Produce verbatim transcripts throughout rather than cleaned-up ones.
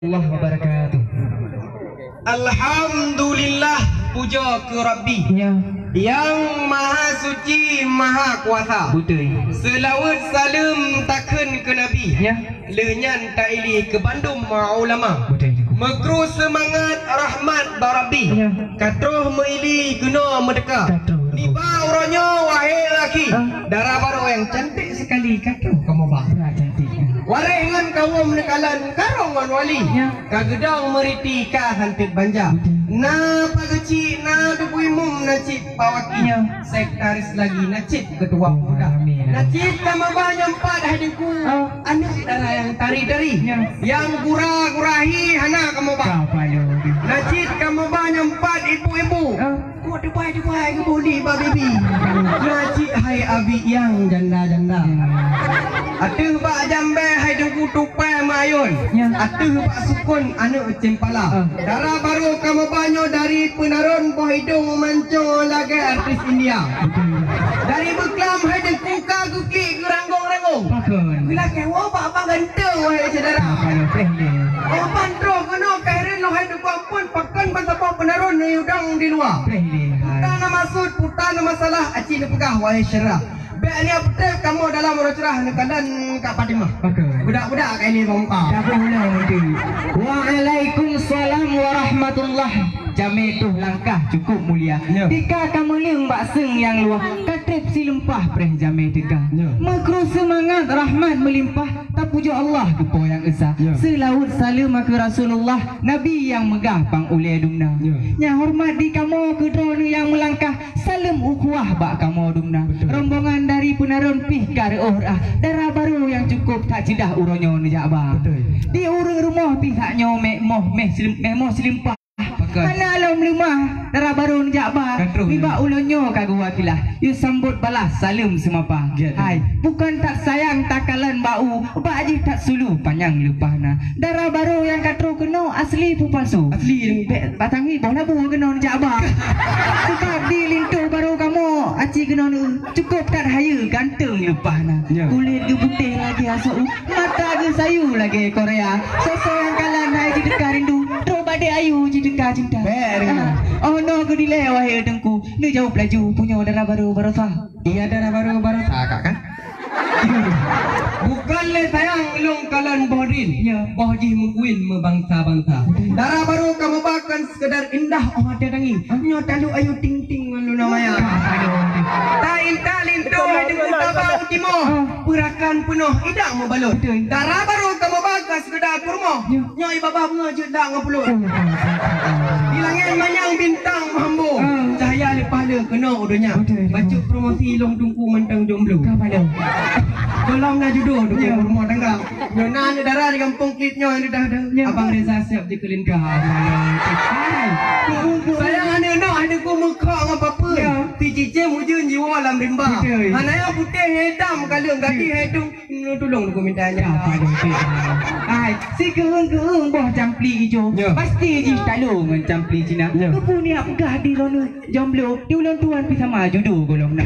Allah wabarakatuh. Alhamdulillah, puja keu Rabbi. Ya. Nyang Maha Suci, Maha Kuasa. Beutôi. Seulaweuet saleuem takheun keu Nabi. Ya. Lheueh nyan taili keu bandum ulama. Beutôi, Teungku. Meukru seumangat rahmat bak Rabbi. Ya. Ka troh meuili keunoe meudeuka. Ka troh, Teungku. Nibak uroe nyoe, wahé akhi. Ah. Dara barô nyang cantik sekali ka troh kamoe ba. Brat cantik. Waréh ngon kawöm neukalon karong ngon wali. Ya. Ka geudong meuriti ka hantet banja. Beutôi. Na Pak Geuchik, na Teungku Imum, na cit Pak Waki. Ya. Sekretaris lagi, na cit Ketua Pemuda. Amin. Na cit kamoe ba nyang pat hai Teungku. Ah. Aneuk dara nyang tari-tari. Ya. Nyang gura-gura hi hana kamoe ba. Ka payah. Na cit kamoe ba nyang pat ibu-ibu. Ah. Kok dubai-dubai keu buli bak bibi. Na cit hai abi nyang janda-janda. Ateueh bak jambé hai Teungku tupai meuayôn. Ya. Ateueh bak sukon aneuk cempala. Ah. Dara barô kamoe ba nyoe dari peunaron boh idong manco lagèe artis India. Beutôi. Dari beuklam hai Teungku ka geuklik geuranggong-ranggong. Pakon. Geulakèe woe bak abang ganteng wahai syedara. Pakon, peh lé. Oh, ban troh keunoe ka hireuen lôn hai Teungku ampôn, pakon ban saboh peunaron neuyue dong di luwa. Peh lé. Peue na maksud, peue na masalah, aci neupeugah wahai syedara. Bèk neupeutép kamoe dalam uroe ceurah neukalon Kak Fatimah. Pakon. Budak-budak ka ini bongkar. Jago ulang nanti. Waalaikumsalam warahmatullah. Jamé toh langkah cukup mulia. Ya. Tika ka meuleueng bak seueng nyang luwah, ka trép silumpah preh jamé teuka. Ya. Meukru seumangat rahmat meulimpah, tapujoe Allah keu Po nyang Esa. Ya. Seulaweuet saleuem keu Rasulullah, Nabi nyang meugah pang ulèe dumna. Ya. Nyang horeumat di kamoe keu droeneuh nyang meulangkah, saleuem ukhuwah bak kamoe dumna. Betul. Rombongan dari peunaron pih ka reuôh reuah, dara barô nyang cukup that ceudah uroe nyoe neujak ba. Betul. Di ureueng rumoh pih that nyoe mè moh, mè silim-, mè moh silumpah. Pakon. Hana lom leumah, dara barô neujak ba. Ka troh. Nibak ulôn nyoe ka geuwakilah, yue sambot balaih saleuem seumapa. Giat. Hai, bukon that sayang takalon bak u, bak jih that sulu panyang leupah na. Dara barô nyang ka troh keunoe asli peue palsu? Asli. Bèk batang iboh labu keunoe neujak ba. Sebab di linto barô kamoe aci keunoe cukup that hayeue ganteng leupah na. Ya. Kulét geuputéh lagèe asoe u, mata geusayu lagèe Korea. Soe-soe nyang kalon hai jiteuka rindu, troh bak dek ayu jiteuka cinta. Bèk rindu. Ah, oh noe geudilèe wahé Teungku, neujaweueb laju punyoe dara barô baroesa. Iya, dara barô baroesa kak kan? Bukon lé sayang lôn kalon boh drin, ya, boh jih meukuén meubansa-bansa. Betul. Dara barô kamoe ba kon sekedar indah 'oh até tangieng. Hah? Nyoe talu ayu ting-ting ngon luna maya. Aduh. Ta intat linto hai Teungku taba u timoh. Ah. Peurakan peunoh idang meubalot. Betul. Dara barô kamoe ba kon sekedar peurumoh. Ya. Nyoe ié babah beungoh jeuet dak ngon pulot. Oh, oh, oh, oh, oh. Di langèt manyang bintang meuhambo. Ah. Cahya leupah le keunoe u donya. Betul, betul. Bacut promosi lôn Teungku mantong jomblo. Ka padum. Golom na judo Teungku. Ya. Rumoh tangga. Nyoe na aneuk dara di gampông Klit nyoe nyang dah ada. Ya. Abang Reza siap jikeulinka. Hai. Sayang aneuk nyoe, aneuk ku meukhok ngon papeuen. Ya. Si cicém ujeuen jiwoe lam rimba. Betul. Hana nyang putéh hitam kaleueng gaki. Ya. Hai Teungku. Tulông aku minta aja. Apa dia? Hai, si keueung-keueung boh campli ijo. Ya. Pasti jih talo ngon campli Cina. Ya. Keupeue niat peugah di droeneuh jomblo, di ulôn tuan pih sama judo golom na.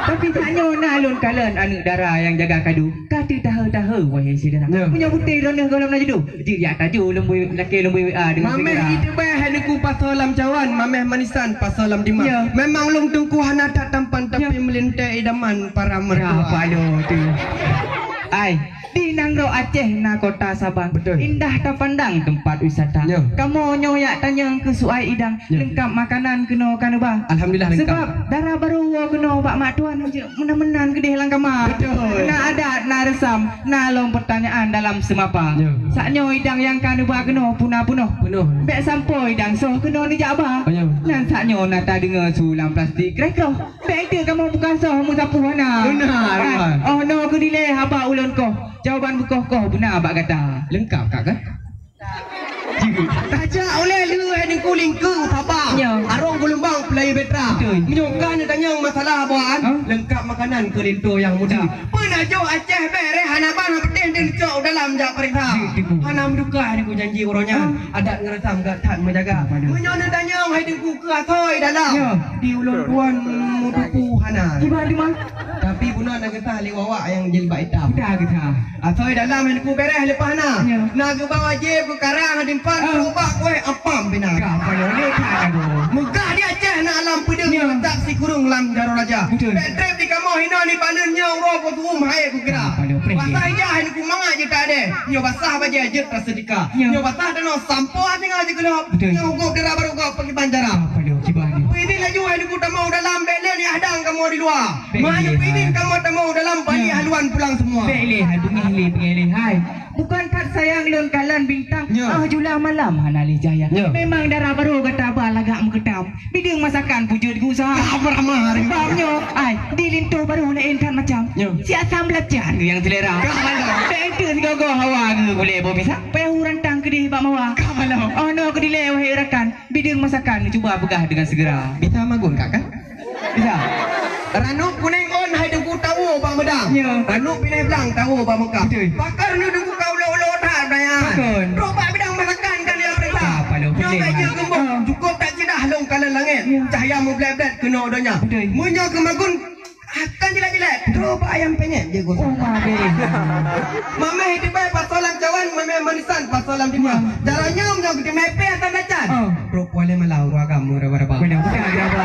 Tapi tanyoe na lôn kalon aneuk dara nyang jaga kadu, ka teutahe-tahe wahé syedara. Ya. Meunyoe beutôi droeneuh golom na judo, jeuet jak tajo lôn bui, lakée lôn bui W A deungon Mameh segera. Itu beh hai Teungku pasoe lam cawan, mameh manisan pasoe lam dima. Ya. Memang lôn Teungku hana that tampan, tapi ya, meulintèe idaman para mertua. Ya, palo tu. Ai, di nanggroe Aceh na kota Sabang. Betul. Indah tapandang tempat wisata. Ya. Kamoe nyoe jak tanyong keu suai idang. Ya. Leungkap makanan keunoe ka neuba. Alhamdulillah, leungkap. Sebab dara barô woe keunoe bak mak tuan, meunan-meunan keudeh lam kama. Betul. Na adat, na reusam, na lom peutanyaan dalam seumapa. Ya. Saat nyoe idang nyang ka neuba keunoe puna peunoh. Peunoh. Bèk sampoe idang soh keunoe neujak ba. Oh, ya. Nyan saat nyoe na tadeungoe su lam plastik kreh-kroh. Bèk ente kamoe bukan soh meusapu hana. Benar, kan? Benar. Oh, noe keu dilèe haba ulôn koh. Jawaban beukoh-koh beuna bak gata. Leungkap kak kan? Tajak ulèe lheueh hai Teungku lingkeu saba. Ya. Arong geulumbang peulayeue batra. Betul. Meunyoe ka neutanyong masalah buan, ha? Leungkap makanan keu linto nyang muda. Ya. Peunajoh Aceh bèrèh hana ban hana peudeh deuh cok u dalam jak pareksa. Ya, Teungku. Hana meuduka hai Teungku janji uroe nyan. Ha? Adat ngon reusam gak that meujaga. Apa dia? Meunyoe neutanyong hai Teungku keu asoe dalam. Ya. Di ulôn tuan meutupu hana. Di mana, di mana? Tapi bunoe na geusah lé wawak nyang jilbab itam. Udah geusah. Asoe dalam han ku bereh leupah na. Ya. Na geuba wajéb keu karang dimphan, ah, ubak kueh apam pina. Ka payah lé that agoe. Meugah di Aceh na alam peudeueng, ya, letak sikureueng lam jaroe raja. Betul. Bèk trép di kamoe hinoe ni baleuen nyoe uroe peutuum hai ku kira. Ka payah preh. Basah ijah han ku mangat jeuet adé. Nyoe basah bajèe jeuet rasa Ka. Ya. Nyoe basah tanoh sampoe tinggai jikeulop. Betul. Nyoe gob dara barô gob pakriban cara. Apa dia? Kiban dia. Peuidin laju hai Teungku tamong u dalam, bèk lé neuhadang kamoe di luwa. Bèk lé, hai. Meunyoe peuidin kamoe tamong u dalam, balik, ya, haluan pulang semua. Bèk lé, hai, beungéh lé, beungéh lé, hai. Bukan that sayang lôn kalon bintang, ya, ah, jula malam hana lé cahya. Ya. Memang dara barô gata ba lagak meukeudam. Bideueng masakan beujeuet geuusaha. Ka beuramah hari. Sebab nyoe, ai, di linto barô laén that macam. Nyoe. Si asam belacan nyang selera. Ka balo. Bèk enteuk sigoe-goe hawa ngeugulèe boh pisang. Payah u rantang keudeh bak mawa. Ka balo. Oh, noe keu dilèe wahé rakan. Bideueng masakan cuba peugah dengan segera. Bisa magun, Kak, kan? Bisa. Ranub kunéng ôn hai Teungku tawoe bak meudang. Nyoe. Ranub binéh blang tawoe bak Mekah. Betul. Pakon nyoe Teungku ka ulo-ulo that, Dayang. Pakon? Trok bak bidang masakan kan dia perintah. Ka balo. Nyoe ka jeuet geumbong. Ah. Cukup tak ceudah lôn kalon langét, ya, cahya meublèt-blèt keunoe donya. Betul. Meunyoe keu magun, akan jilat-jilat. Trok bak ayam penyet je gosok. Oh, ma beh. Mamèh dibai pasoe lam cawan, mamèh manisan pasoe lam dimah. Ya. Cara nyoe nyoe geuteumé pèh asam belacan. Oh. Trok pualèe malau ruagam raba-raba. Beuna bukan raba.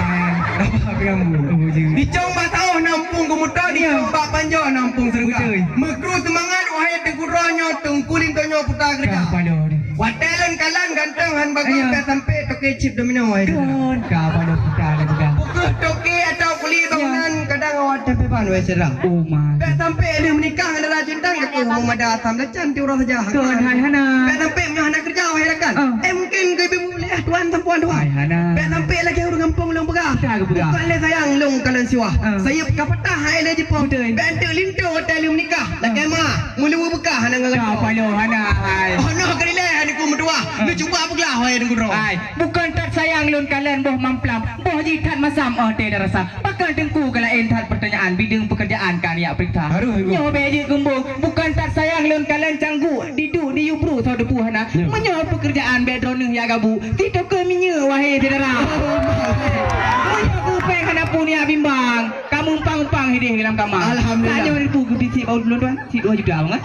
Raba rambut. Oh, je. Dicong bak saôh na eumpung geumeuto, ya, dicong bak panjoe na eumpung seureuga. Betul. Meukru seumangat wahé Teungku droe nyoe, Teungku linto nyoe puta keureuja. Ka palo. Watèe lôn kalon ganteng han bagoe, ayo, ka sampé toke chip domino, hai. Kon, ka balo kita lé budak. Bukeuh toke atau kuli, ya, bangunan kadang awak teumpat, wahai syedara. Oh, ma. Bèk sampé lheueh meunikah ngon dara jintang, ka keuh meumada asam belacan ti uroe saja. Kon, hai hana. Bèk sampé meunyoe hana keureuja, wahai rakan. Ah. Eh, mungkin keu ibu mulia tuan sampoe tuan. Hai hana. Bèk sampé lagèe ureueng gampông lôn peugah. Kita geupeugah. Bukan lé sayang lôn kalon siwah. Ah. Sayeup ka patah, hai lé jipong. Betul. Bèk enteuk linto watèe lheueh meunikah. Lagèe ma. Meuluwa beukah hana ngon. Ka palo hana, hai. Oh, noh keu dilèe hai Teungku meutuah. Ah. Neucuba peuglah, hai Teungku droe. Hai, bukan that sayang lôn kalon boh mamplam, boh jih that masam, oh, teuh darasa. Pakon Teungku ka laén that peurtanyaan, bideueng peukeurjaan ka neujak peuriksa. Harus, harus. Nyoe bèk jeuet geumbong, bukan that sayang lôn kalon cangguek, diduek di yubru soe teupeu hana. Ya. Meunyoe peukeurjaan bèk droeneuh jak gabu, sitoke minyeuk, wahé syedara. Oh, my. Meunyoe keu péng hana peue neujak bimbang. Ka meuumpang-umpang hideh lam kama. Alhamdulillah. Tanyoe Teungku geubri cit bak ulôn tuan, cit dua juta bangai.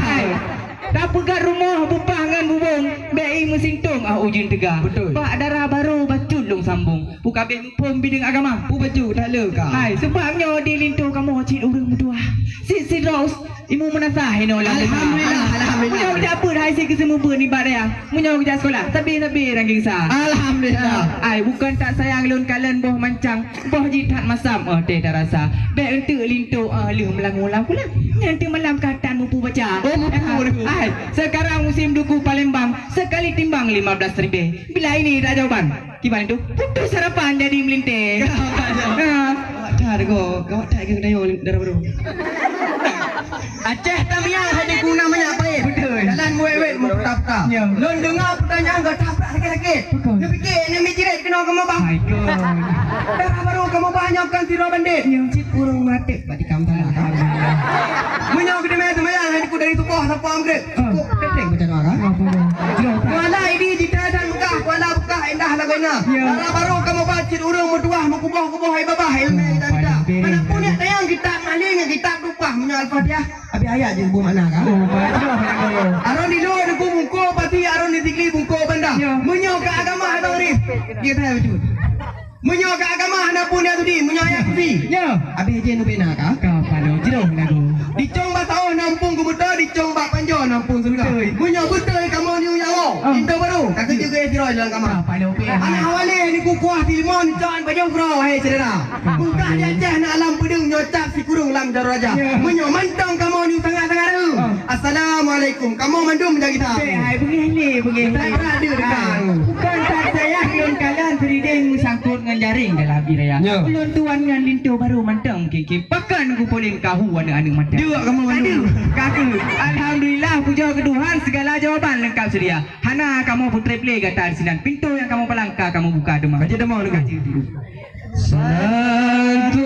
Hai. Tapeugöt rumoh bupah ngon bubông, bèk ie meusintong ah ujeuen teuga. Betul. Bak dara barô bacut lôn sambông. Peue ka abéh muphom bideueng agama. Peue bacut, tak le ka. Hai, seubab nyoe di linto kamoe cit ureueng meutuah. Cit sidroe Imeum meunasah inoe lam. Alhamdulillah, alhamdulillah. Meunyoe geujak beuet hai si geuseumeubeuet nibak dayah. Meunyoe geujak sekolah, sabe-sabe ranggeng sa. Alhamdulillah. Ai, bukon that sayang lôn kalon boh mancang, boh jih that masam, oh, teuh tarasa. Bèk eunteuk linto, oh, lheueh meulangue lam kulam. Nyan teuh malam ka tan mupu baca. Oh, mupu, mupu. Ai, sekarang musim duku Palembang, sekali timbang lima belas ribèe. Bila ini tak jawaban. Kiban itu, putus harapan jadi melinting. Gawat dah. Ha. Gawat dah, Dego. Gawat dah, Dego, dayung, dara baru. Aceh tamiang hai Dego na manyak payet. Betul. Jalan wet-wet meuputa-puta. Ya. Lôn deungo peutanyaan gata prak sakét-sakét. Betul. Neupike, neumijiret keunoe kamoe bah. Hai, betul. Dara baru kamoe bah nyoe kon sidroe bandét. Ya. Cit ureueng maté. Bak tikam salah. Alhamdulillah. Meunyoe geuteumé seumayang hai Dego dari suboh sampoe maghrib. Ah. Cukup ketek baca doa, kan? Ah, betul. Jelas, Ustaz. Kuala Idi jiteuka dan Mekah, kuala Mekah indah lagoina. Ya. Dara baru kamoe bah cit ureueng meutuah meukuboh-kuboh hai babah ilmu kita-kita. Paling beda. Mana pun yang tayang kitab Mahli ngon kitab Tuhfah meunyoe Al-Fatihah, habis ayat je bu makna, kan? Oh, baik. Jelas, Ustaz. Aron di luwa Dego bungko pati, aron di sigli bungko banda. Ya. Meunyoe keu agama hai Bang Arif, dia kata betul. Meunyoe keu agama hana pun dia sudi, meunyoe ayat kursi. Ya. Habis je nubina ka? Ka palo jroh lagu. Dicong bak saoh nampung keubuta, dicong bak panjoe nampung syeuruga. Betul. Meunyoe beutôi kamoe nyoe nyawa, ah, linto baru, ka keujeuet keu sidroe dalam kamar. Ka palo pih. Anak awalé ni kukuah di limon, cok an pajoh keudroe, wahai syedara. Ka palo. Mungkah di Aceh na alam peudeueng nyoe cap sikureueng lam jaroe raja. Ya. Meunyoe mantong kamoe nyoe sangat-sangat reueu. Ah. Assalamualaikum. Kamoe mandum jak gisa. Bèk hai, beungéh lé, beungéh lé. Bèk hai, bèk hai. Bukon that sayang lôn kalon seurideng meusangkot ngon jaréng dalam ie raya. Ya. Ulôn tuan ngon linto baru mantong mungkin-mungkin. Pakon Teungku Polin kahu aneuk-aneuk mata. Dua kamoe mandum. Aduh, kaku. Alhamdulillah, pujoe keu Tuhan, segala jawaban leungkap seudia. Hana kamoe peutrép lé gata disinan. Pintoe nyang kamoe palang ka kamoe buka teuma. Baca teuma, Teungku. Satu.